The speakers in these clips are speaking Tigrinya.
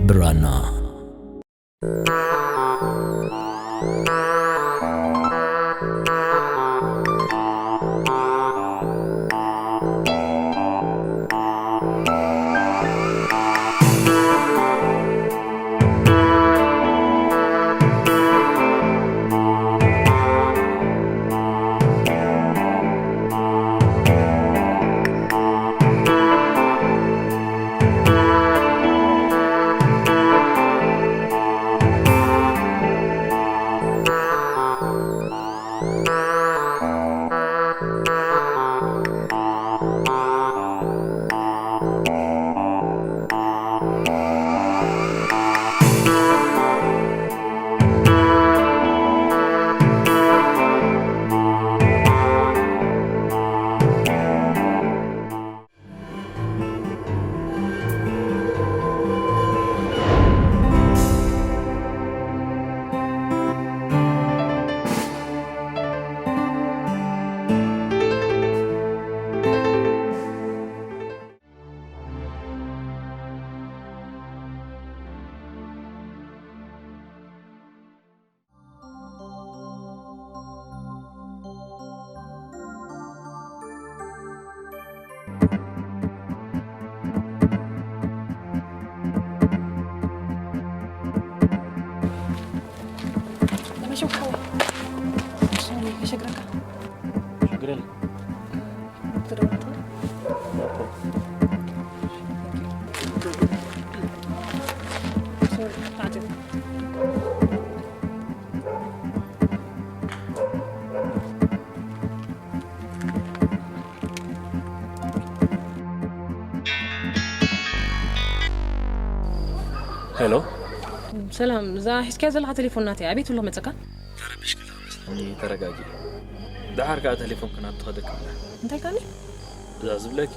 ብራና። ሄሎ። ሰላም፣ እዛ ሒዝካያ ዘለኻ ቴሌፎን ናተይ፣ ኣበይ ትብሎ መጸካ? ተረጋጊ። ደሓር ከኣ ቴሌፎን ክናቱ ኸደካ። እንታይ ካኒ? እዛ ዝብለኪ።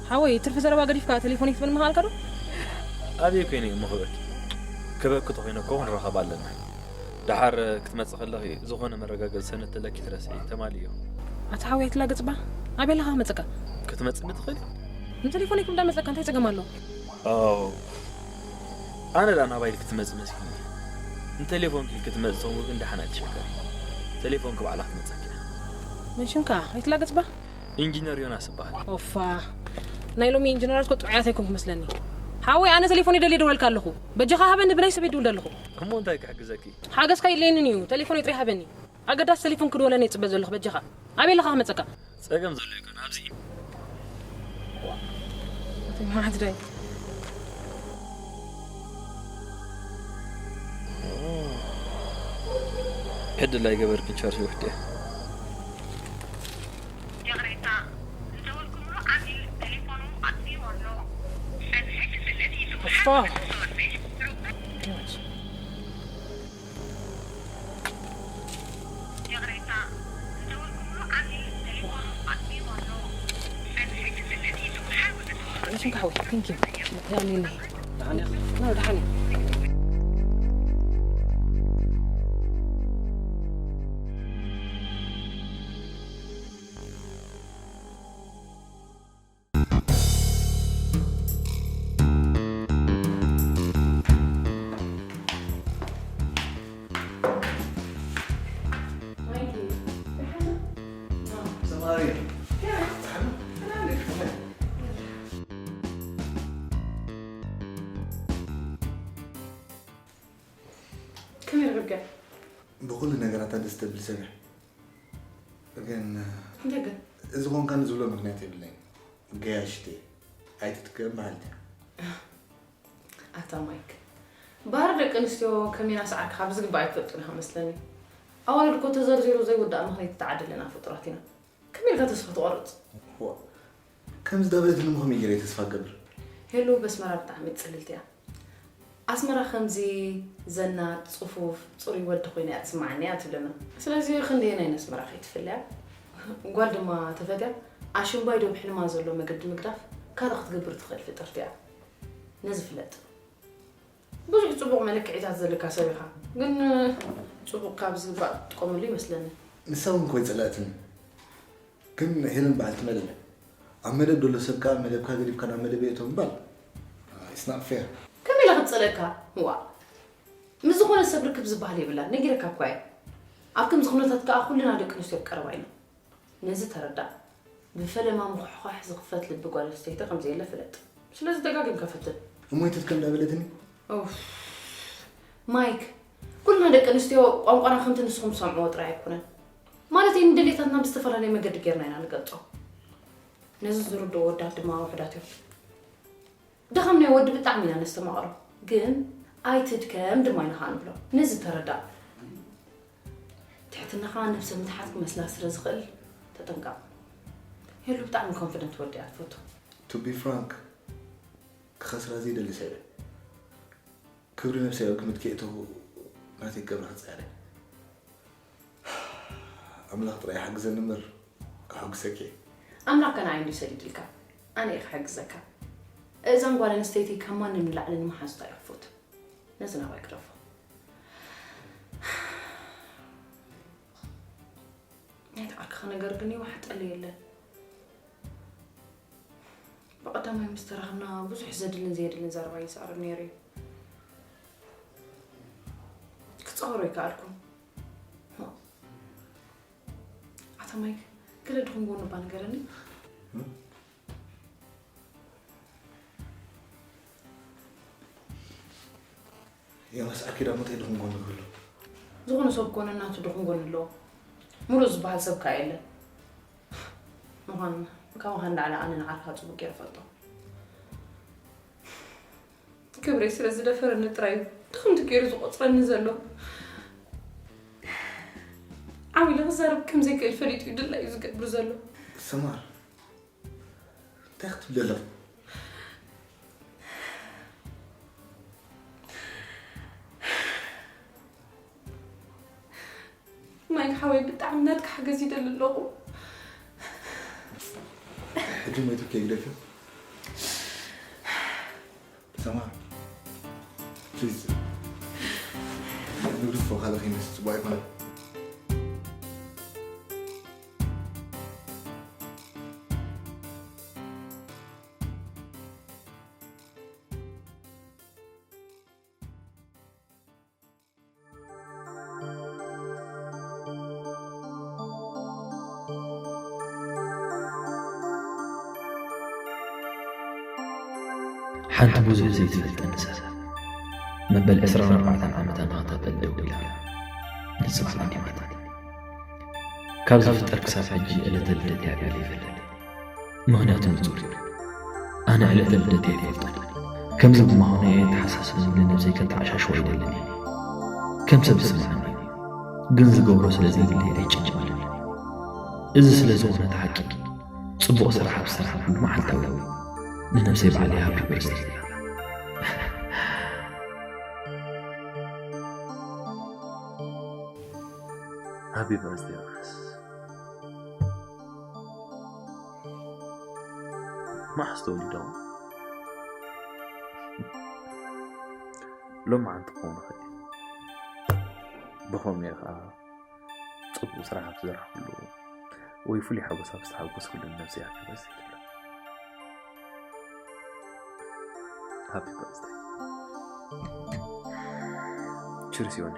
ሓወይ፣ ትርፊ ዘረባ ገዲፍካ ቴሌፎን ይትብል ምኻልካ ዶ? ኣበይ ኮይነ እየ መኽበኪ? ክበኪ ተኾይነ እኮ ክንራኸብ ኣለና። ደሓር ክትመጽእ ከለኺ ዝኾነ መረጋገጺ ሰነድ ተለኪ ትረስዒ፣ ተማልዮ። ኣታ ሓወይ ኣይትላገጽ ባ። ኣበይ ኣለኻ ክመጸካ? ክትመጽኒ ትኽእሊ። ንቴሌፎነይ ክም እንዳመጸካ እንታይ ጸገም ኣለዎ? ኣዎ። ኣነ ደኣ ናባይ ክትመጽእ መሲልኒ። ንቴሌፎንኪ ክትመጽእ ተኾንኩ ግን ደሓን ኣይትሸገሪ። ቴሌፎንኪ ባዕላ ክትመጸኪ እያ። መን ሽምካ? ኣይትላገጽ ባ። ኢንጂነር ዮናስ እበሃል። ኦፋ። ናይ ሎሚ ኢንጂነራት እኮ ጥዑያት ኣይኮንኩ መስለኒ። ሓወይ ኣነ ቴሌፎን ይደልየ ደወልካ ኣለኹ። በጃኻ ሃበኒ ብናይ ሰበይ ድውል ደለኹ። እሞ እንታይ ክሕግዘኪ? ሓገዝካ የድልየንን እዩ። ቴሌፎን ይጥሪ ሃበኒ። ኣገዳሲ ቴሌፎን ክድወለኒ ይጽበ ዘለኹ በጃኻ። ኣበይ ኣለኻ ክመጸካ? ጸገም ዘሎ ይኮን ኣብዚ። ማሕድረይ። ዕድል ኣይገበርክን ቻርጅ ውሕድ እያ። ይቕሬታ፣ ዝደወልኩምሉ ዓሚል ቴሌፎኑ ኣጥፊኡ ኣሎ። ሕዚ ሕጂ ስለ እቲ እፋ። ይቕሬታ፣ ዝደወልኩምሉ ዓሚል ቴሌፎኑ ኣጥፊኡ ኣሎ። ሕዚ ሕጂ ስለ እቲ ይሓውስ። Thank you. ደሓን እየ። ደሓን እየ። ከመይ ረኺብካ? ብኹሉ ነገራታ ደስ ተብል ሰብ እያ። ግን እንታይ ግን? እዚ ኾንካ ንዝብሎ ምኽንያት የብለይን። ገያሽቲ ኣይትትከም በሃልቲ። ኣታ ማይክ፣ ባህሪ ደቂ ኣንስትዮ ከመይ እናሰዓርካ ብዝግባእ ኣይትፈልጡን ኢኻ መስለኒ። ኣዋልድ እኮ ተዘርዚሩ ዘይውዳእ ምኽንያት ዝተዓደለና ፍጡራት ኢና። ከመይ ኢልካ ተስፋ ትቖርጽ? ዋ፣ ከምዚ ዳበለትኒ እሞ ከመይ ገይረ ተስፋ ክገብር? ሄሉ በስመራ ብጣዕሚ ጽልልቲ እያ። ኣስመራ ከምዚ ዘናጥ፣ ጽፉፍ፣ ጽሩይ ወዲ ኮይና እያ ትስምዓኒ እያ ትብለና። ስለዚ ክንደየናይ ንኣስመራ ከይትፍለያ? ጓል ድማ ተፈትያ ኣሽምባይ ዶ ብሕልማ ዘሎ መገዲ ምግዳፍ ካልእ ክትገብር ትኽእል ፍጥርቲ እያ። ነዚ ፍለጥ። ብዙሕ ጽቡቕ መለክዒታት ዘለካ ሰብ ኢኻ፣ ግን ጽቡቕካ ብዝግባእ ትጥቀመሉ ይመስለኒ። ንሳ እውን ኮይጸላእትኒ። ግን ሄለን በዓልቲ መደብ እያ። ኣብ መደብ ዘሎ ሰብ ከኣ መደብካ ገዲፍካ ናብ መደብ የእቶ ምባል፣ it's not fair። ከመይ ኢላ ክትጸልእካ? ዋእ፣ ምስ ዝኾነ ሰብ ርክብ ዝበሃል የብላን፣ ነጊረካ እኳ እየ። ኣብ ከምዚ ኩነታት ከኣ ኩልና ደቂ ኣንስትዮ ኣብ ቀረባ ኢና። ነዚ ተረዳእ። ብፈለማ ምኹሕዃሕ ዝኽፈት ልቢ ጓል ኣንስተይቲ ከም ዘየለ ፍለጥ። ስለዚ ደጋጊምካ ፈትን። እሞ ኣይትድከም እንዳበለትኒ። ኡፍ። ማይክ፣ ኩልና ደቂ ኣንስትዮ ቋንቋና ከምቲ ንስኹም ትሰምዕዎ ጥራይ ኣይኮነን። ማለተይ ንድሌታትና ብዝተፈላለየ መገዲ ጌርና ኢና ንገልጾ። ነዚ ዝርድኡ ኣወዳት ድማ ውሑዳት እዮም። ድኻም ናይ ወዲ ብጣዕሚ ኢና ነስተማቕሮ፣ ግን ኣይትድከም ድማ ኢና ኸኣ ንብሎ። ነዚ ተረዳእ። ትሕትናኻ ነብሰ ምትሓት ክመስላ ስለ ዝኽእል ተጠንቀቕ። ሄሉ ብጣዕሚ ኮንፊደንት ወዲ እያ ትፈቱ። To be frank፣ ክኸስራ ዘይደሊ ሰብ እየ። ክብሪ ነብሰይ ኣብ ግምት ከየእተኹ ናተይ ክገብራ ክጽዕር እየ። ኣምላኽ ጥራይ ይሓግዘኒ እምበር ከሐጉሰኪ እየ። ኣምላኽ ከ ንዓይ እንድዩ ሰዲድልካ፣ ኣነ እየ ክሕግዘካ። እዛ ጓል ኣንስተይቲ ካብ ማንም ንላዕሊ ንመሓዙታ እየ ክፈቱ። ነዚ ናባይ ግደፎ። ናይቲ ዓርክኻ ነገር ግን ይወሓጠለይ የለን። ብቐዳማይ ምስ ተራኸብና ብዙሕ ዘድልን ዘየድልን ዘረባ ይስዕር ነይሩ እዩ። ክጻወሮ ኣይከኣልኩን። ኣታ ማይክ፣ ገለ ድኹም ጎኑ እባ ንገረኒ። የመስኣኪ ዳሞ እንታይ ድኹም ጎኒ ክህሉ? ዝኾነ ሰብ ኮነ ናቱ ድኹም ጎኒ ኣለዎ። ምሩፅ ዝበሃል ሰብ ከኣ የለን። ምዃን ካብ ምዃን ንላዕሊ ኣነ ንዓርካ ጽቡቕ ገይረ እፈልጦ። ክብረይ ስለ ዝደፈረኒ ጥራይ እዩ ድኽምቲ ገይሩ ዝቖጽረኒ ዘሎ። ዓው ኢለ ክዛረብ ከም ዘይክእል ፈሊጡ እዩ ድላዩ ዝገብር ዘሎ። ሰማር እንታይ ክትብሊ ኣለኺ? ማይክ ሓወይ ብጣዕሚ ናትካ ሓገዝ ይደሊ ኣለኹ። ሕጂ ሞይቱ ከይግደፍ እዩ። ሰማር ፕሊዝ ንግድፎ ካልእ ከይመስል ጽቡቕ ኣይኮነን። ሓንቲ ብዙሕ ዘይትፈልጠኒ ሰብ መበል ዕስራን ኣርባዕተን ዓመታ ንኽተበል ደው ኢላ ንጽባሕ ቀዲማታ። ካብ ዝፍጠር ክሳብ ሕጂ ዕለተ ልደተይ ኣቢሉ ይፈልጥ። ምኽንያቱ ንጹር እዩ። ኣነ ዕለተ ልደተይ ኣይፈልጦን። ከምዚ ብምዃኑ እየ ኣተሓሳስባይ ንነብሰይ ከተዓሻሽዎ ኣይደልን እየ። ከም ሰብ ዝስምዓኒ እዩ። ግን ዝገብሮ ስለ ዘይብለይ ኣይጭንቀንን። እዚ ስለ ዝኾነ እቲ ሓቂ፣ ጽቡቕ ስራሕ ኣብ ዝሰርሓሉ መዓልታዊ ንነብሰይ ባዕለይ ሃፒ በርዝደይ ይብላ። ሃፒ በርዝደይ ዮናስ። መዓስ ተወሊዶም? ሎማዓንቲ ክኸውን ይኽእል እዩ። ብኸምኡ እየ ኸዓ ጽቡቕ ስራሕ ኣብ ዝሰራሕኩሉ ወይ ፍሉይ ሓጎስ ኣብ ዝተሓጎስኩሉ ንነብሰይ ሃፒ በርዝደይ ትብሎ። ሃፒ በርዝደይ። ቺርስ ዮኒ።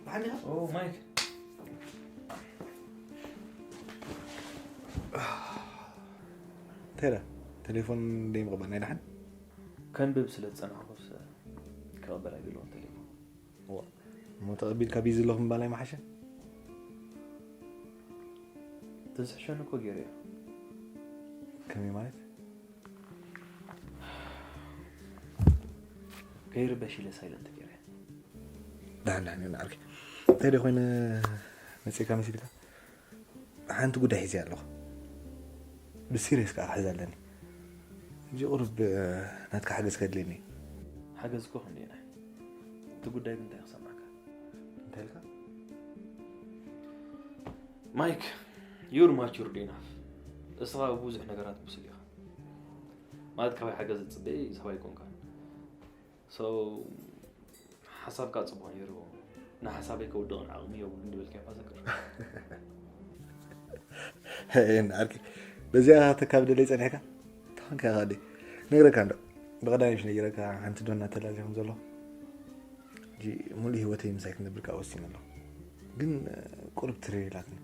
ደሓን ዲኻ? ኦ፣ ማይክ። እንታይ ደኣ? ቴሌፎን ደይ ምቕባል ናይ ደሓን? ከንብብ ስለ ዝጸናሕኩስ ክቕበል ኣይደለኹን ቴሌፎን። ዋ፣ እሞ ተቐቢልካ ቢዚ ኣለኹ ምባል ኣይምሓሸን? ትዝሕሸኒ እኮ ገይረ እየ። ከመይ ማለት? ከይርበሽ ኢለ ሳይለንት ገይረ። ደሓን ደሓን ይሁን ዓርኪ። እንታይ ደኾይነ መጺእካ መሲልካ? ሓንቲ ጉዳይ ሒዘ ኣለኹ። ብሲሪየስ ከኣ ክሕዛ ኣለኒ። ሕጂ ቁሩብ ናትካ ሓገዝ ከድልየኒ እዩ። ሓገዝ እኮ ክንደየናይ። እቲ ጉዳይ ግን እንታይ ክሰምዓካ? እንታይ ኢልካ? ማይክ፣ you're matured enough። እስኻ ብዙሕ ነገራት ብሱል ኢኻ። ማለት ካባይ ሓገዝ ዝጽበ ሰብ ኣይኮንካን። So ሓሳብካ ጽቡቕ ነይሩ። ንሓሳበይ ከውድቕን ዓቕሚ የብሉን ዝበልካዮ እኳ ዘክር። እና ዓርኪ፣ በዚኣ ተካብደለይ ጸኒሕካ? ተኾንካ ኢኻ ኣደይ። ነግረካ እንዶ፣ ብቐዳሚሽ ነጊረካ፣ ሓንቲ ዶ እናተላልየ ከም ዘለኹ። ሕጂ ሙሉእ ህይወተይ ምሳይ ክነብር ከኣ ወሲነ ኣለኹ። ግን ቁሩብ ትርር ኢላትኒ።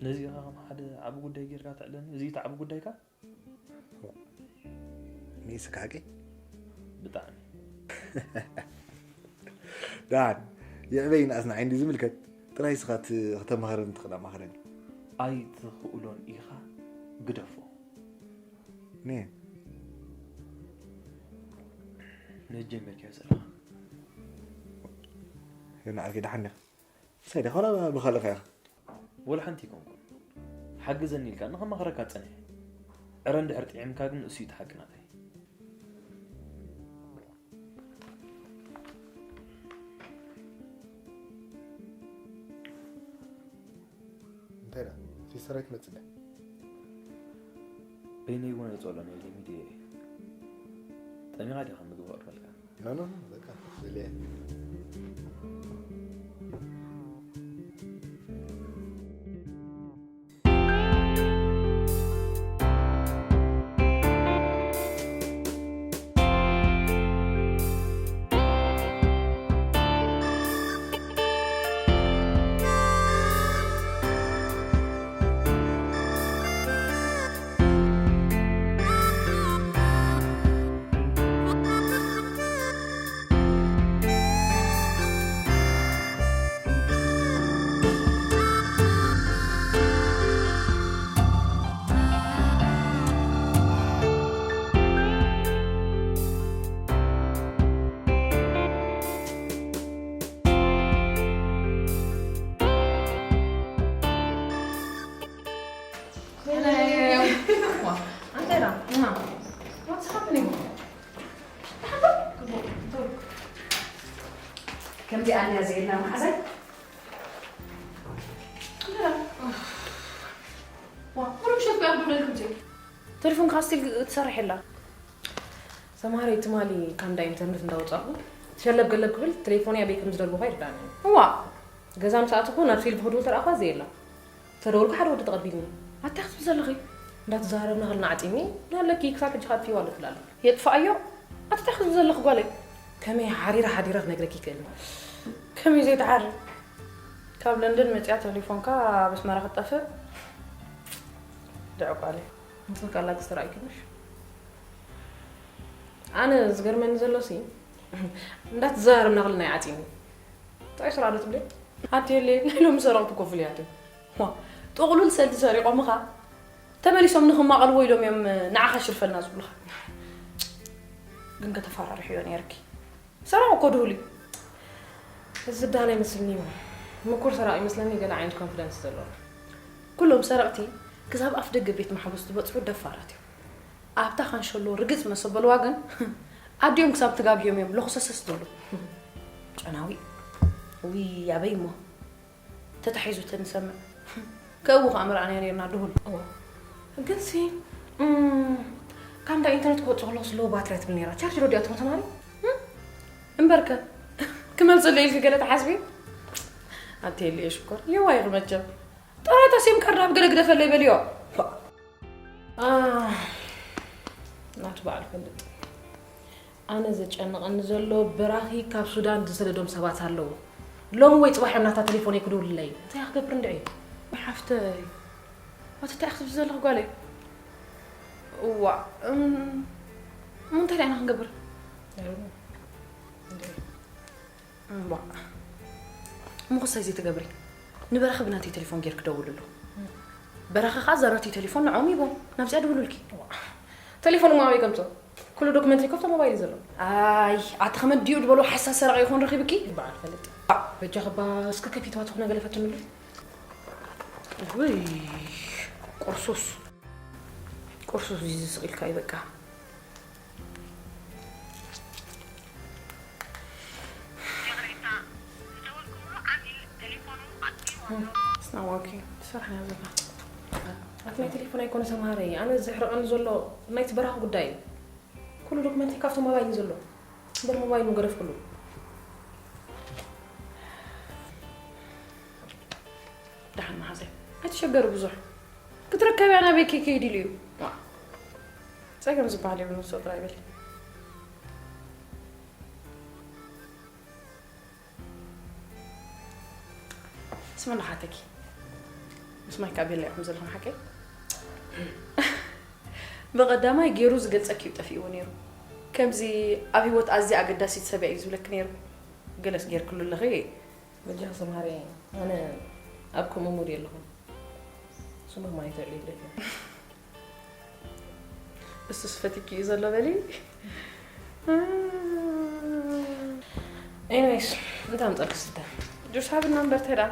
ነዚ ኢኻ ከም ሓደ ዓቢ ጉዳይ ጌርካ ተዕለኒ? እዚ እቲ ዓቢ ጉዳይካ? ንእስካ ሓቂ? ብጣዕሚ። ደሓን፣ የዕበይ ይንኣስ ንዓይ እንዲ ዝምልከት፣ ጥራይ እስኻ ት-፣ ክተማኽረኒ ትኽእል ኣማኽረኒ። ኣይትኽእሎን ኢኻ፣ ግደፎ። ነ? ነዚ ጀሚርካዮ ዘለኻ። ንዓርኪ ደሓን ዲኻ? ሳይዳ፣ ኾላ ብኻልእ ኢኻ። ወላ ሓንቲ ኣይኮንኩን። ሓግዘኒ ኢልካ ንኸማኽረካ ጸኒሐ። ዕረ እንድሕር ጥዒምካ ግን እሱ እዩ እቲ ሓቂ ናተይ። እንታይ ደኣ? ሲስተረይ ትመጽእ ድያ? በይነይ እውን ኣይጸሎን እየ፣ ሊሚት እየ። ጠሚኻ ዲኻ ምግቢ ከቕርበልካ? ኖ፣ ኖ፣ ኖ፣ በቃ፣ በልየ። Hello. Wow. Andrea. Mwah. What's happening? ከምዚ ኣንያ ዘይልና መሓዛይ። ዋ፣ ኩሉ ምሸት ቢያ ክደውለልኩም እየ። ቴሌፎንካ ስቲል ትሰርሕ የላ። ሰምሃረይ ትማሊ ካንዳ ኢንተርነት እንዳወጻኹ ሸለብ ገለብ ክብል ቴሌፎን ኣበይ ከም ዝደልቦ ኣይርዳእን እዩ። እዋ። ገዛ ምስ ኣተኹ ናብ ሴልፍ ክድውል ተረኣኳ ዘየላ። ተደወልኩ ሓደ ወዲ ተቐቢልኒ። ኣታ ክትብል ዘለኺ? እንዳተዛረብና ከለና ዓጺኒ። ናለኪ ክሳብ ሕጂ ካብ ፊዋ ኣሎ ትላለ። የጥፋኣዮ? ኣታ እንታይ ክትብል ዘለኺ ጓለይ? ከመይ ሓሪረ ሓዲረ ክነግረኪ ይክእል። ከመይ ዘይትሓሪ? ካብ ለንደን መጽያ ቴሌፎንካ ኣብ ኣስመራ ክትጠፍእ? ድዕቋለይ። እንትን ካላ ክስተራእኪ ምሽ? ኣነ ዝገርመኒ ዘሎ ሲ እንዳተዛረብና ከለና ይዓጺኒ። እንታይ ስራሕ ዶ ትብለይ? ኣቲ የለ ናይ ሎሚ ሰረቕቲ ኮፍልያት እዮም። ዋ፣ ጥቕሉል ሰልዲ ሰሪቖምኻ ተመሊሶም ንኽማቐልዎ ኢሎም እዮም ንዓኻ ሽርፈልና ዝብሉኻ። ግን ከተፈራርሕዮ ነይርኪ። ሰራቕ እኮ ድሁል እዩ። እዚ ዳና ይመስልኒ እዩ። ምኩር ሰራቕ ይመስለኒ፣ ገለ ዓይነት ኮንፊደንስ ዘለዎ። ኩሎም ሰረቕቲ ክሳብ ኣፍ ደገ ቤት ማሕቡስ ዝበጽሑ ደፋራት እዮም። ኣብታ ካንሸሎ ርግጽ መሰበልዋ ግን ኣዲኦም ክሳብ ትጋብዮም እዮም ለኹሰሰስ ዝብሉ። ጨናዊ። ውይ ኣበይ እሞ ተታሒዙ ተንሰምዕ። ከእው ከኣ ምርኣናዮ ነርና ድሁል። እዋ። ግንሲ፣ እም፣ ካብ እንዳ ኢንተርኔት ክወጽእ ከለኹ ስሎው ባትሪ እያ ትብል ነይራ። ቻርጅ ዶ ድያ ትኾን ሰማሪ? እም? እምበርከ፣ ክመልሰለይ ኢልኪ ገለ ትሓስቢ? ኣቲ የለ ሽኮር፣ የዋህ ኢኺ መቸም። ጥራይ እታ ሲም ካርድ ኣብ ገለ ግደፈለይ በልዮ። አ፣ ናቱ በዓል ፈልጥ። ኣነ ዘጨንቐኒ ዘሎ ብራኺ ካብ ሱዳን ዝሰደዶም ሰባት ኣለዉ። ሎሚ ወይ ጽባሕ እዮም ናታ ቴሌፎነይ ክድውልለይ። እንታይ ክገብር እንድዒ? ሓፍተይ፣ ኣቲ እንታይ ክትብሊ ዘለኺ ጓለይ? እዋ፣ እም፣ እንታይ ደኣ ኢና ክንገብር? እዋ። እሞ ክሳይ ዘይትገብሪ። ንበራኺ ብናተይ ቴሌፎን ጌርኪ ደውልሉ። በራኺ ኸኣ ዘራቲ ቴሌፎን ንዖም ይቦም። ናብዚኣ ደውሉልኪ። ቴሌፎን እሞ ኣበይ ከምጾ? ኩሉ ዶክመንተሪ ከፍቶ ሞባይል እዩ ዘሎ። ኣይ፣ ኣቲ ከመን ድዩ ዝበሎ ሓሳስ ሰረቕ ይኾን ረኺብኪ? በዓል ፈልጥ። በጃኺ እባ እስከ ከፊትዋ ትኾነ ገለ ፈትንሉ። ውይ፣ ቁርሱስ። ቁርሱስ እዚ ስቕ ኢልካ እዩ በቃ። It's not working. ትሰርሕ እያ ዘላ። ኣቲ ናይ ቴሌፎን ኣይኮነ ሰምሃረይ፣ ኣነ ዘሕርቐኒ ዘሎ ናይቲ በራኺ ጉዳይ እዩ። ኩሉ ዶክመንተይ ካብቲ ሞባይል እዩ ዘሎ። እምበር ሞባይል ምገደፍኩሉ። ደሓን መሓዘይ፣ ኣይትሸገሪ ብዙሕ። ክትርከብያ ናበይ ከይከይድ ኢሉ እዩ። ዋ። ጸገም ዝበሃል የብሉን፣ ንሱ ጥራይ በሊ። ስሚ፣ ንሓተኪ። ምስ ማይክ ኣቤላ ኢኹም ዘለኹም ሓቀይ? ብቐዳማይ ገይሩ ዝገልጸኪ እዩ ጠፊእዎ ነይሩ። ከምዚ ኣብ ህይወት ኣዝያ ኣገዳሲት ሰብ እያ እዩ ዝብለኪ ነይሩ። ገለስ ጌርክሉ ኣለኺ። በጃኺ ሰምሃሪ፣ ኣነ ኣብ ከምኡ ሙድ የለኹን። ስሙ ማይ ተዕሊለኪ። እሱስ ፈቲኪ እዩ ዘሎ በሊ። ኤኒዌይስ፣ እንታይ ኣምጻልኪ ስተ? ጁስ ሃብና እምበር ተዳ።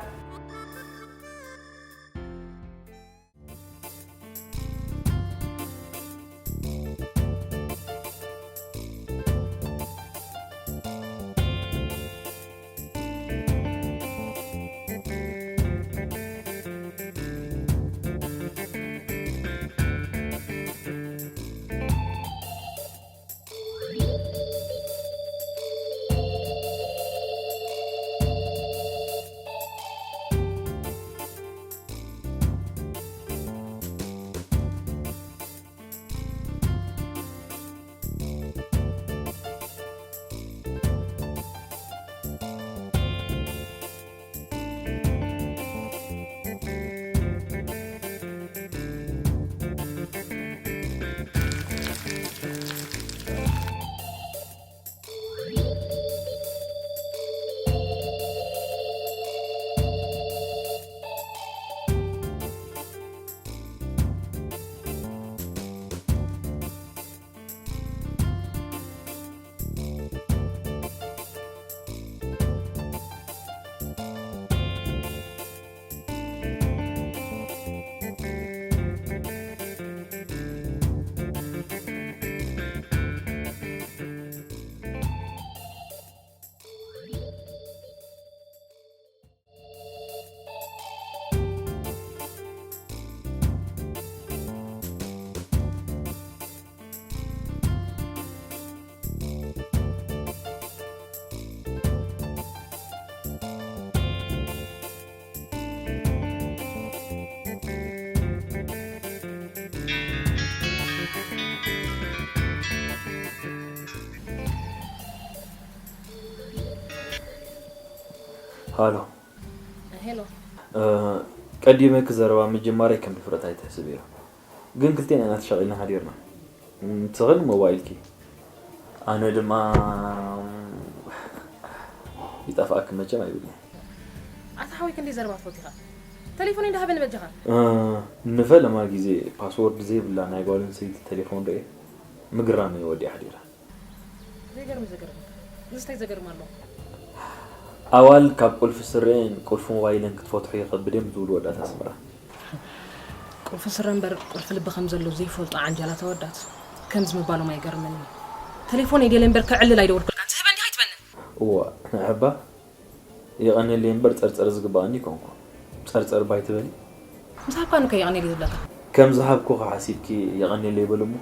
ሃሎ። ሄሎ። እ፣ ቀዲመኪ ዘረባ ምጅማረይ ከም ድፍረት ኣይትሕስብዮ። ግን ክልቴና ኢና ተሻቒልና ሃዲርና። ንስኺ ንሞባይልኪ፣ ኣነ ድማ ይጠፍኣኪ መቸም ኣይብልን። ኣታ ሓወይ ክንደይ ዘረባ ትፈቱ ኢኻ? ቴሌፎነይ እንዳሃበኒ በጃኻ። እ፣ ንፈለማ ግዜ ፓስወርድ ዘይብላ ናይ ጓል ኣንስተይቲ ቴሌፎን ርእየ ምግራመይ ወዲኣ ሓዲረ። ዘይገርም እዩ ዘገርመካ። እዚ እንታይ ዘገርም ኣሎ? ኣዋልድ ካብ ቁልፊ ስረኤን ቁልፊ ሞባይለን ክትፈትሖ ይኸብድ እየን ዝብሉ ወዳት ኣስመራ። ቁልፊ ስረ እምበር ቁልፊ ልቢ ከም ዘሎ ዘይፈልጡ ዓንጃላት ኣወዳት ከምዚ ምባሎም ኣይገርመንን። ቴሌፎነይ ደልየ እምበር ከዕልል ኣይደወልኩልካን። ትህበኒ ዲኻ ኣይትህበንን? እዋ፣ ንዕባ የቐንየለይ እምበር ጸርጸር ዝግባኣኒ ኣይኮንኩ። ጸርጸር ባይ ትበሊ? ምስ ሃብካኒ እኮ የቐንየለይ ዝብለካ። ከም ዝሃብኩኺ ሓሲብኪ የቐንየለይ በሊ እሞ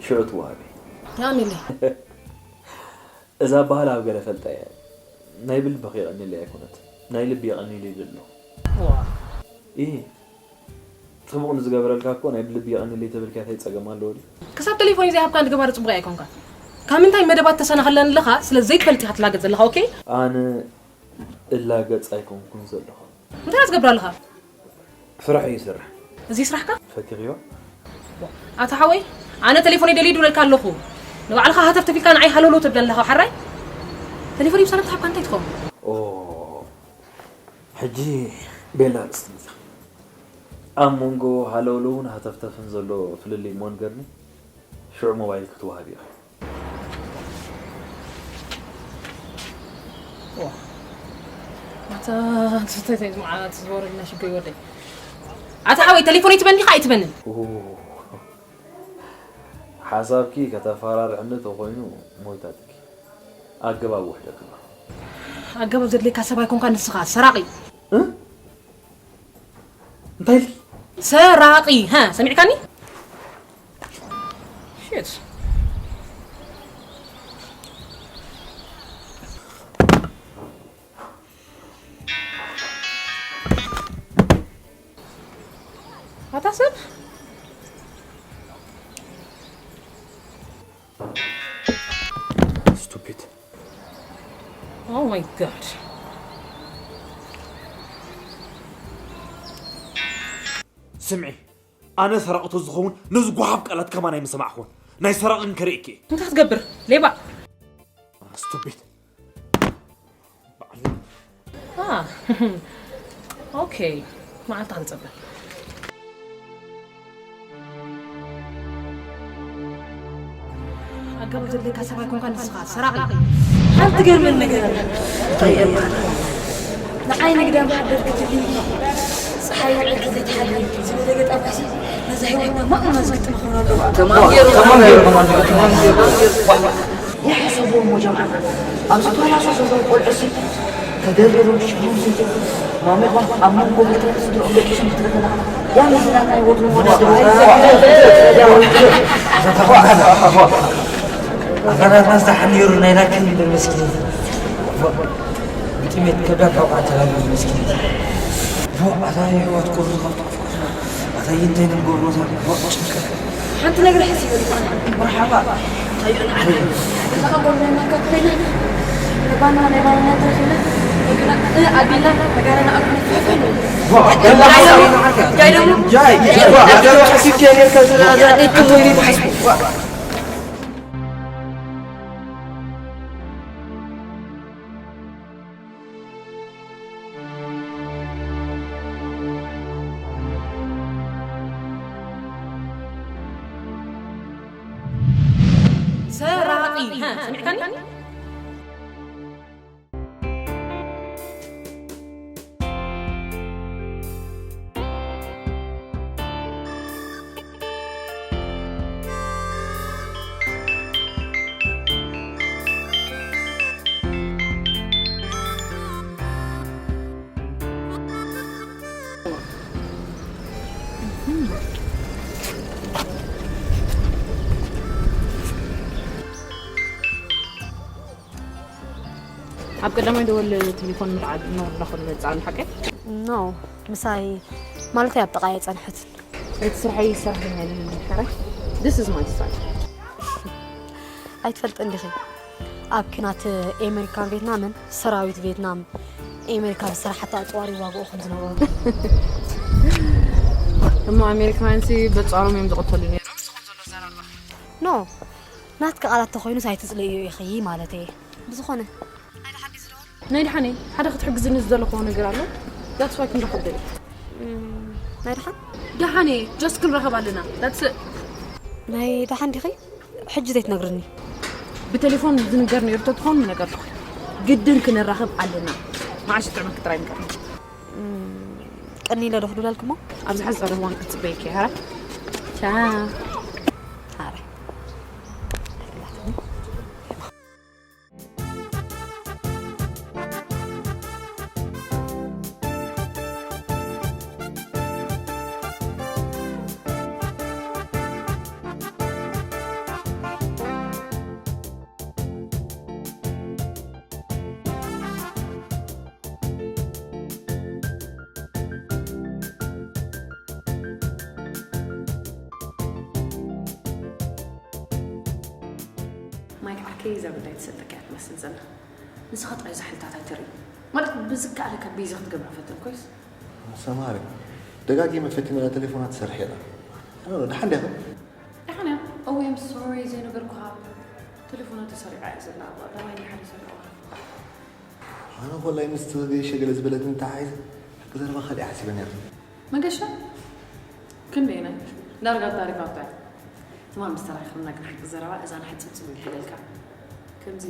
ሽዑ ትወሃቢ። የቐንየለይ። እዛ ኣበሃህላ ኣብ ገለ ፈልጣ እየ። ናይ ብልብኺ የቐንየለይ ኣይኮነት፣ ናይ ልቢ የቐንየለይ ይብል ኣለኹ። ዋ። ኢሂ። ጽቡቕ ንዝገበረልካ እኮ ናይ ብልቢ የቐንየለይ ተበልኪ እንታይ ጸገም ኣለዎ ድዩ? ክሳብ ቴሌፎነይ ዘይሃብካኒ ግባር ጽቡቕ ኣይኮንካን። ኣብ ምንታይ መደባት ተሰናኸለን ኣለኻ? ስለ ዘይትፈልጥ ኢኻ ትላገጽ ዘለኻ። ኦኬ? ኣነ እላገጽ ኣይኮንኩን ዘለኹ። እንታይ ትገብር ኣለኻ? ስራሕ ይሰርሕ። እዚ ስራሕካ? ፈቲኽዮ? ኣታ ሓወይ፣ ኣነ ቴሌፎን ይደልዩ ድብለልካ ኣለኹ። ንባዕልኻ ሃተፍ ተፊልካ ንዓይ ሃለውለው ተብለኒ ኣለኻ። ሓራይ? ቴሌፎን ይብሳና ተሓብካ እንታይ ትኸውን? ኦ ሕጂ ቤላ ርእስቲ መጻ። ኣብ መንጎ ሃለውለውን ሃተፍተፍን ዘሎ ፍልልይ እሞ ንገርኒ። ሽዑ ሞባይል ክትወሃብ ኢኻ። ኣታ ትስተተይ መዓት ዝበረልና ሽገይ ወደይ። ኣታ ሓወይ ቴሌፎን ይትበኒ ዲኻ ኣይትበንን? ሓሳብኪ ከተፈራርሕኒ ተኾይኑ ሞይታትኪ። ኣገባብ ውሕደት ኣሎ። ኣገባብ ዘድልየካ ሰብ ኣይኮንካ ንስኻ ሰራቒ። እንታይ ኢልኪ? ሰራቒ ሃ ሰሚዕካኒ? ሽት ኣታ ሰብ Stupid. Oh my god. ስምዒ፣ ኣነ ሰራቕቶ ዝኸውን ነዚ ጓሓፍ ቃላት ከማን ኣይምሰማዕኹን። ናይ ሰራቕን ከርእኪ። እንታይ ክትገብር ሌባ። Stupid. ኦኬ፣ መዓልታ ክንጽበ። ኣጋብ ዘለካ ሰብኣይ ኮንካ ንስኻ ሰራቒ። ሓንቲ ገርመን ነገር ኣላ። እንታይ እያ ማለት? ንዓይ ንግዳ ማሕደር ክትብሊ፣ ፀሓይ ውዒልካ ዘይትሓድሪ ዝበለ ገጣሚሲ ነዛ ህይወትና ማእመና ዝግጥም ክኾን ኣለዎ። ተማም ገይሩ። ተማም ገይሩ። ይሓሰብዎ እሞ ጀምዓና ኣብዚ ተዋሳሶ ዘለዉ ቆልዑ ሲ ተደሪሮም ሽግሮም ሰይቶም ማመት ኣብ መንጎ ቤተሰብ ስድርኦም ደቂሶም ክትርኢ ከለኻ ያ መሲላትና ህይወት ምወዳደሩ ኣፈራትና ዝደሓን ነይሩ ናይ ላኪን ይብል መስኪን ብጥሜት ከቢድ ሕቆ ተላልዩ መስኪን ኣታ ህይወት ቁርዚ ከፍቶ ኣታ እንታይ ንገብሮ ዛ ጭንቀት ሓንቲ ነገር ሕስ ይበል መርሓባ ሰራቒ ሰሚዕካኒ ኣብ ቀዳማይ ደወል ቴሌፎን ምልዓል እናወረድና ከሎ መጻእኒ ሓቀይ? ኖ፣ ምሳይ ማለተይ ኣብ ጥቓይ ኣይጸንሐትን። እቲ ስርሐይ ይሰርሐኛል ይብል ሓራይ። This is my style። ኣይትፈልጥን ዲኺ? ኣብ ኪናት ኤመሪካን ቬትናምን ሰራዊት ቬትናም ኤመሪካ ዝሰራሓቶ ኣጽዋር ይዋግኡ ከም ዝነበሩ። እሞ ኣሜሪካውያን ሲ በጻሮም እዮም ዝቐተሉ ነይሮም። ንስኹም ዘሎ ዘረባ። ኖ፣ ናትኪ ቃላት ተኾይኑስ ኣይትጽልእዮ ኢኺ ማለተይ እየ። ብዝኾነ፣ ናይ ደሓን ድዩ ዝደወል? ናይ ደሓን እየ። ሓደ ክትሕግዝኒ ዝደለኹዎ ነገር ኣሎ። That's why ክንራኸብ ደልየ። እም፣ ናይ ደሓን? ደሓን እየ። Just ክንራኸብ ኣለና። That's it። ናይ ደሓን ዲኺ? ሕጂ ዘይትነግርኒ? ብቴሌፎን ዝንገር ነይሩ ተትኸውን ምነገርኩኺ። ግድን ክንራኸብ ኣለና። መዓሽ ጥዕመኪ ጥራይ ንገርኒ። እም፣ ቀኒ ኢለ ዶ ክድውለልክሞ? ኣብዚ ሓፂር እዋን ክፅበየኪ እየ። ሃራ። ቻው። ሃራ። ማይክ ዓርከይ፣ እዛ ጉዳይ ትሰጠካ እያ ትመስል ዘላ። ንስኻ ጥራይ እዛ ሕልታት ኣይትርኢ። ማለት ብዝከኣለካ ቤዛ ክትገብራ ፈትን ኮይስ። ሰማሪ፣ ደጋጊመ ፈቲነላ፣ ቴሌፎና ትሰርሕ እያ። ኣነ ደሓን ዲኻ? ደሓን እያ። Oh, I'm sorry ዘይነገርኩኻ። ቴሌፎና ተሰሪቓ እያ ዘላ። ኣባ ዳማይ ሓደ ሰሪቑዋ። ኣነ ኮላይ ምስቲ ገይሸ ገለ ዝበለትኒ ተሓሒዘ፣ ሓቂ ዘረባ ካልእ ሓሲበ ነይረ። መገሻ ክንደይና ዳርጋ ዳሪጋ ኣብታ ትማል ምስ ተራኺብና ግን ሓቂ ዘረባ እዛ ንሓፂር ፅም ይሕለልካ። ከምዚ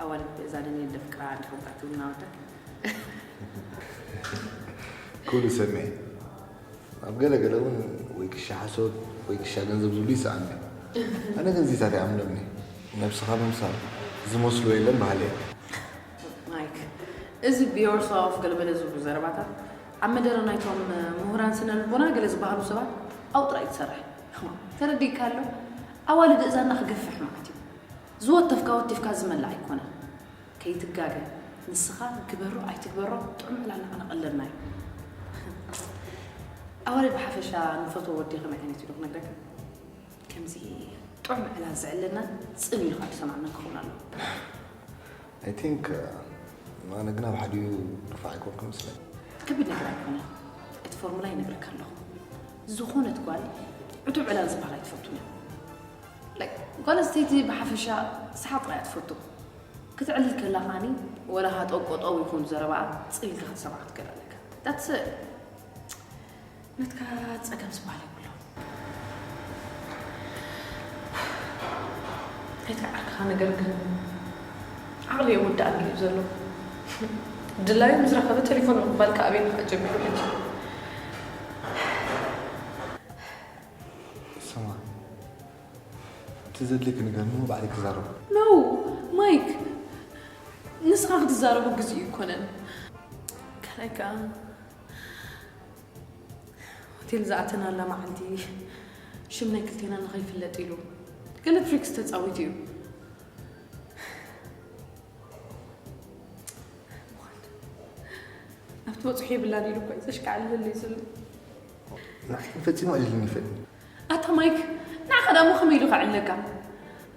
ኣዋልድ ብእዛንን የለ ፍቅራ እንድሕር ውቃዕቲ እውን እናወዳ ኩሉ ሰሚዐ። ኣብ ገለ ገለ እውን ወይ ክሻ ሓሶት ወይ ክሻ ገንዘብ ዝብሉ ይሰኣኒ። ኣነ ግን እዚታት ኣይኣምኖምኒ። ነብስኻ ምምሳል ዝመስሎ የለን በሃሊ እየ። ማይክ፣ እዚ ቢዮርሶ ኦፍ ገለመለ ዝብሉ ዘረባታት ኣብ መደረ ናይቶም ምሁራን ስነ ልቦና ገለ ዝበሃሉ ሰባት ኣብኡ ጥራይ ትሰርሕ። ተረዲእካ ኣሎ? ኣዋልድ እዛና ክገፍሕ ማለት እዩ። ዝወተፍካ ወቲፍካ ዝመልእ ኣይኮነን። ከይትጋገ፣ ንስኻ ግበሮ ኣይትግበሮ ጥዑም ዕላል ንዓና ቀለልና እዩ። ኣዋልድ ብሓፈሻ ንፈትዎ ወዲ ከመይ ዓይነት ኢሉ ክነግረካ? ከምዚ ጥዑም ዕላል ዘዕለና ጽን ኢሉ ካብ ዝሰማዕና ክኸውን ኣለዎ። I think ኣነ ግን ኣብ ሓዲኡ ድፋዕ ኣይኮንኩ መስለኒ። ከቢድ ነገር ኣይኮነን። እቲ ፎርሙላ ይነግረካ ኣለኹ። ዝኾነት ጓል ዕቱብ ዕላል ዝበሃል ኣይትፈቱን እያ። Like፣ ጓል ኣንስተይቲ ብሓፈሻ ሰሓቕ ጥራይ እያ ትፈቱ። ክትዕልል ከላ ከዓኒ ወላ ሃጠው ቆጠው ይኹን ዘረባኣ ጽን ኢልካ ክትሰምዓ ክትክእል ኣለካ። That's it። ናትካ ጸገም ዝበሃል የብሎ። ናይታ ዓርክኻ ነገር ግን ዓቕሊ የወድኣኒ እዩ ዘሎ። ድላዩ ምስ ረኸበ ቴሌፎን ምቕባል ከኣበየኒ ከዓ ጀሚሩ ሕጂ። ስማ፣ እቲ ዘድልየኪ ነገር ንባዕለይ ክዛረቦ። No ማይክ፣ ንስኻ ክትዛረቦ ግዜኡ ኣይኮነን። ካልኣይ ከዓ ሆቴል ዝኣተናላ መዓልቲ ሽም ናይ ክልቴና ንኸይፍለጥ ኢሉ ገለ ትሪክስ ተፃዊቱ እዩ። ኣብቲ በፅሑ የብላን ኢሉ እኮ እዩ ዘሽካዕልለለይ ዘሎ። ንዓይ ግን ፈጺሙ ኣዕሊሉኒ ይፈልጥ። ኣታ ማይክ፣ ንዓኻ ደኣ እሞ ከመይ ኢሉ ከዕልለካ?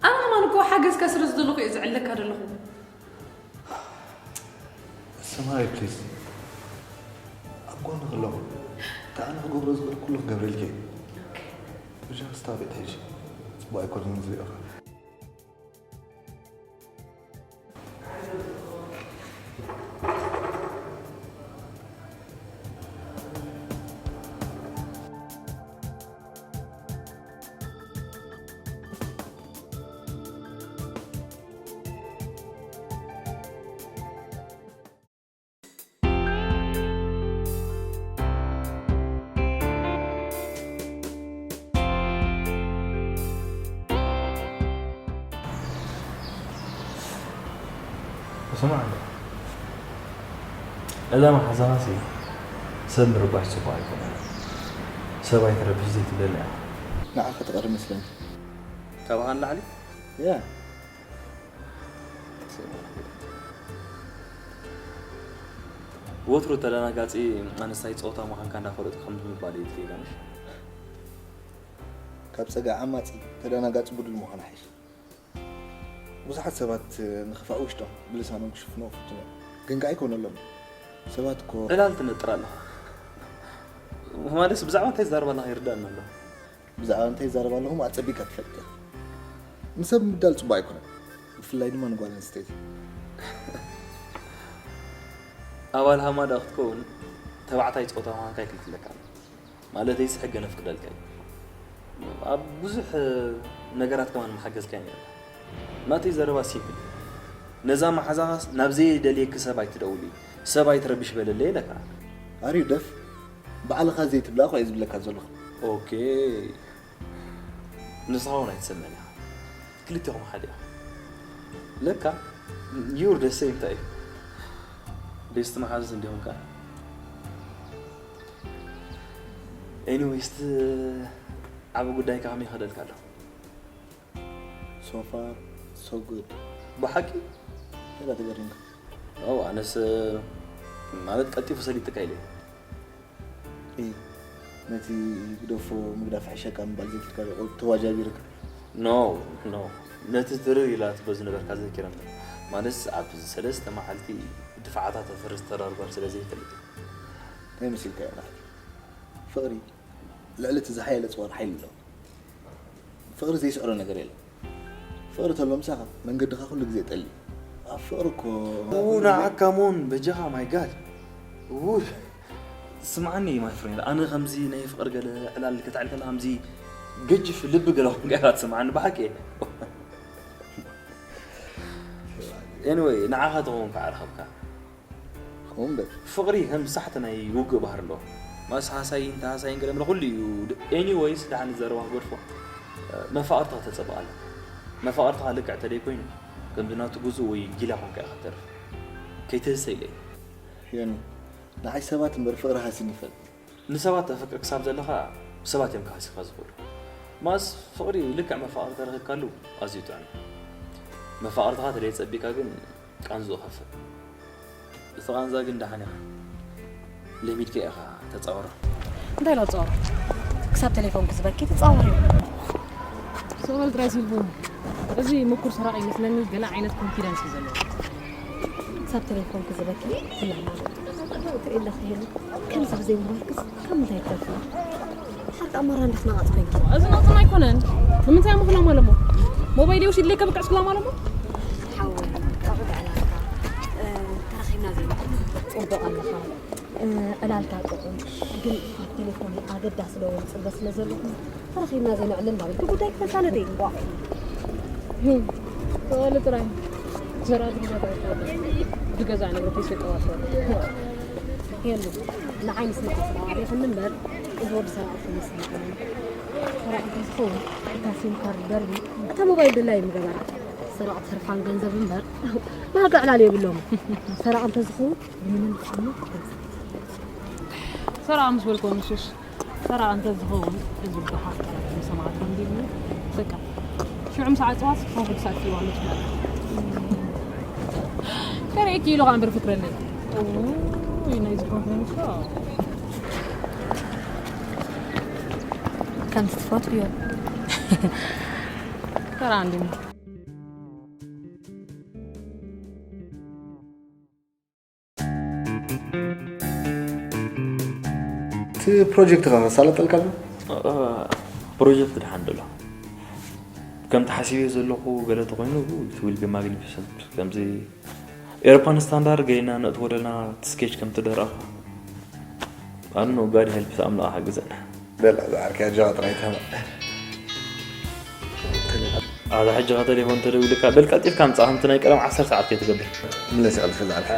ኣነ ከማን እኮ ሓገዝካ ስለ ዝደለኹ እየ ዝዕልለካ ዘለኹ። ሰማሪ ፕሊዝ፣ ኣብ ጎንኺ ኣለኹ። እቲ ኣነ ክገብሮ ዝኽእል ኩሉ ክገብረልኪ እየ። ብጃ ስታብ ኢት ሕጂ። ጽቡቕ ኣይኮነን ዝሪኦኻ። ስማዕ እንዶ፣ እዛ መሓዛኻሲ ሰብ ምርባሽ ጽቡቕ ኣይኮነን። ሰብ ኣይትረብሽ ዘይትብለኒ ኢኻ። ንዓኻ ትቐሪ መስለኒ። ካባኻ ንላዕሊ? ያ። ወትሩ ተደናጋጺ ኣነስታይ ጾታ ምዃንካ እንዳፈለጥኩ ከም ምባል እዩ ትሪኢካ ምሽ? ካብ ጸጋ ዓማጺ ተደናጋጺ ብዱል ምዃን ሓይሽ። ብዙሓት ሰባት ንኽፋእ ውሽጦም ብልሳኖም ክሽፍንዎ ይፍትኑ እዮም። ግን ከኣ ኣይኮነሎም። ሰባት እኮ ዕላል ትነጥር ኣለኻ። ማለትስ ብዛዕባ እንታይ ትዛረብ ኣለኻ ይርዳእኒ ኣሎ። ብዛዕባ እንታይ ይዛረብ ኣለኹ ኣጸቢቕካ ትፈልጥ ኢኻ። ንሰብ ምብዳል ጽቡቕ ኣይኮነን። ብፍላይ ድማ ንጓል ኣንስተይቲ። ኣባል ሃማዳ ክትከውን ተባዕታይ ጾታ ምዃንካ ኣይክልክለካን። ማለተይስ ሕገ ነፍቅደልካ እዩ። ኣብ ብዙሕ ነገራት ከማን ምሓገዝካኒ ኣለኻ። ናተይ ዘረባ ሲምፕል እዩ። ነዛ መሓዛኻስ ናብ ዘይደልየኪ ሰብ ኣይትደውሊ፣ ሰብ ኣይትረብሽ በለለይ ኢለካ። ኣርዩ ደፍ ባዕልኻ ዘይትብላ እኳ እየ ዝብለካ ዘለኹ። ኦኬ፣ ንስኻ እውን ኣይትሰምዕን ኢኻ። ክልቴኹም ሓደ ኢኹም። ለካ you're the same type። ቤስት መሓዙት እንዲኹም ከኣ። ኤኒዌይስ፣ እቲ ዓቢ ጉዳይካ ከመይ ይኸደልካ ኣሎ? So far so good። ብሓቂ? ገለ ተገሪምካ። ኦ፣ ኣነስ ማለት ቀልጢፉ ሰሊጥካ ኢለ። እይ፣ ነቲ ግደፎ ምግዳፍ ሕሸካ ምባል ዘይትልካ ተዋጃቢርካ። ኖ፣ ኖ። ነቲ ትርር ኢላ ትብሎ ዝነበርካ ዘኪረ እምበር። ማለትስ ኣብ ሰለስተ መዓልቲ ድፋዓታ ተፍርስ ተራርባር ስለ ዘይፈልጥ እዩ። እንታይ መሲልካ እዩ ናቲ? ፍቕሪ ልዕሊ እቲ ዝሓየለ ጽዋር ሓይሊ ኣለዎ። ፍቕሪ ዘይስዕሮ ነገር የለን። ፍቕሪ ተሎ ምሳኻ መንገድኻ ኩሉ ግዜ ጠሊ። ኣብ ፍቕሪ እኮ ኡ፣ ንዓካ ሞን በጃኻ፣ ማይ ጋድ። ኡ፣ ስምዓኒ ማይ ፍሬንድ፣ ኣነ ከምዚ ናይ ፍቕሪ ገለ ዕላል ከተዕል ከላ ከምዚ ገጅፍ ልቢ ገለ ኾንካ ኢኻ ትስምዓኒ ብሓቂ። ኤኒወይ፣ ንዓኻ ትኸውን ከዓ ረኸብካ። ከምኡ እምበር። ፍቕሪ ከም ሳሕቲ ናይ ውግእ ባህሪ ኣለዎ። ማስ ሃሳይን ተሃሳይን ገለ ምለ ኩሉ እዩ። ኤኒወይስ፣ ደሓን ዘረባ ክገድፎ። መፋቕርትኻ ተጸብቕ ኣላ። መፋቕርትኻ ልክዕ ተደይ ኮይኑ፣ ከምዚ ናቱ ግዙእ ወይ ጊላ ኾንካ ኢኻ ትተርፍ። ከይትህሰ ኢለ እየ። ዮኒ፣ ንዓይ ሰባት እምበር ፍቕሪ ሃሲኒ ይፈልጥ። ንሰባት ተፍቅር ክሳብ ዘለኻ፣ ሰባት እዮም ክሃስኻ ዝኽእሉ። ማስ ፍቕሪ ልክዕ መፋቕሪ ተረኺብካሉ ኣዝዩ ጥዑም እዩ። መፋቕርትኻ ተደይ ጸቢካ ግን ቃንዝኡ ከፍእ። እቲ ቃንዛ ግን ደሓን ኢኻ። ለሚድካ ኢኻ ተጻወሮ። እንታይ ኢላ ትጻወሮ? ክሳብ ቴሌፎን ክዝበኪ ትጻወሪ። ሶበል ጥራይ ሲልቡ። እዚ ምኩር ሰራቂ ይመስለኒ፣ ገለ ዓይነት ኮንፊደንስ እዩ ዘለዎ። ክሳብ ቴሌፎን ክዝበኪ ትላማ። ትእለኺ የለ። ከምዚ ብዘይ ምባልክስ ካብ ምንታይ ትከፍሊ? ሓንቲ ኣማራ እንዳትናቓጽ ኮይንኪ። እዚ ነውጽን ኣይኮነን። ንምንታይ እሞ ክላማ ኣለሞ? ሞባይል ወሲድለይ ከብቅዕ ክላማ ኣለሞ? ሓወይ፣ ጣዕዳ ዕላልካ፣ እ፣ ተራኺብና ዘይንፈልጥ። ጽቡቕ ኣለኻ። እ፣ ዕላልካ ጥዑም፣ ግን ኣብ ቴሌፎን ኣገዳሲ ለውን ጽበት ስለ ዘለኹ ተራኺብና ዘይንዕልል ማለት እዩ። ጉዳይ ክተሳለጥ እዩ። ዋ። ተዋለ ጥራይ። ዘራት ግዛት ኣይኮነን። ብገዛ ንብረት ይሰጠዋ ሰብ። የሉ፣ ንዓይ ምስ መሓስባ ኣቤኹም እምበር፣ እዚ ወዲ ሰራቒ ክመስል ይኽእል። ሰራቒ እንተዝኸውን፣ እታ ሲም ካርድ ደርቢ፣ እታ ሞባይል ድላ እዩ ምገበራ። ሰራቒ ትርፋን ገንዘብ እምበር፣ ናጋ ዕላል የብሎም። ሰራቒ እንተዝኸውን፣ ብየመን ክዓኑ ትገዛ። ሰራቒ ምስ በልክዎ ንሱስ፣ ሰራቒ እንተዝኸውን፣ እዚ ብሓቂ ሰማዕቲ እንዲሉ፣ በቃ፣ ሽዑ ምስ ዓጸዋስ፣ ኮንፈት ሳት ይዋሉ ትብላ። ከርእየኪ ኢሉ ኸኣ እምበር ፍክረለይ። እውይ፣ ናይዚ ኮንፈረንስ ዶ? ከምዚ ትፈትውዮ። ተራ እንዲኒ። እቲ ፕሮጀክትኻ ከሳለጠልካ ኣሎ? እ፣ ፕሮጀክት ደሓን ደሎ። ከምቲ ሓሲበዮ ዘለኹ ገለ ተኾይኑ፣ it will be magnificent። ከምዚ ኤሮፓን ስታንዳርድ ገይና ነእትዎ ደለና እቲ ስኬች ከምቲ ደረኻ። ኣኖ ጋድ ሄልፕ ኣምላኽ ሓግዘና። በላ፣ ዝዓርከያ ጃዋ ጥራይ ተማ። ኣዛ ሕጂ ኸ ቴሌፎን ተደዊሉካ፣ በል ቀልጢፍካ ምጻእ፣ ከምቲ ናይ ቀደም ዓሰርተ ሰዓት ከይትገብር። ምለስ ይቐልፍ ዝዓርከ።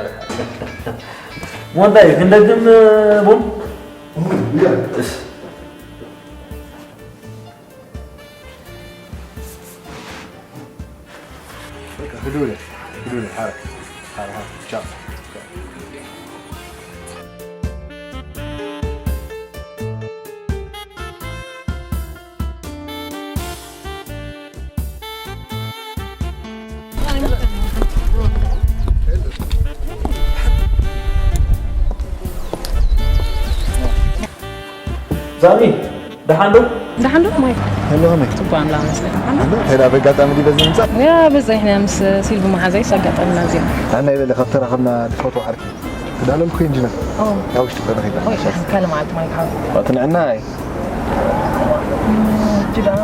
ሞንታይ፣ ክንደግም ቡን? እሺ። በቃ፣ ክዱለ፣ ክዱለ፣ ሓረ፣ ሓረ፣ ሓረ፣ ቻው። ዛሚ፣ ደሓን ዶ? ደሓን ዶ ማይ? ሄሎ፣ ከመይ? ጽቡቕ ኣላ መስለኝ። ኣላ? ሄላ፣ በጋጣሚ ድዩ በዚ ምምጻእ? ያ፣ በዛ ኢሕና ምስ ሲልቪ መሓዛይስ ኣጋጣሚና እዚኣ። ኣና ይበለ፣ ካብ ተራኸብና ንፈትዎ ዓርኪ። ክዳለልኩ ኢንጂነር። ኦ። ኣብ ውሽጢ ተረኺብና። ኦይ፣ ካልእ መዓልቲ ማይ ክሓው። ኣቲ ንዕና ኣይ። እም፣ እጂ ደኣ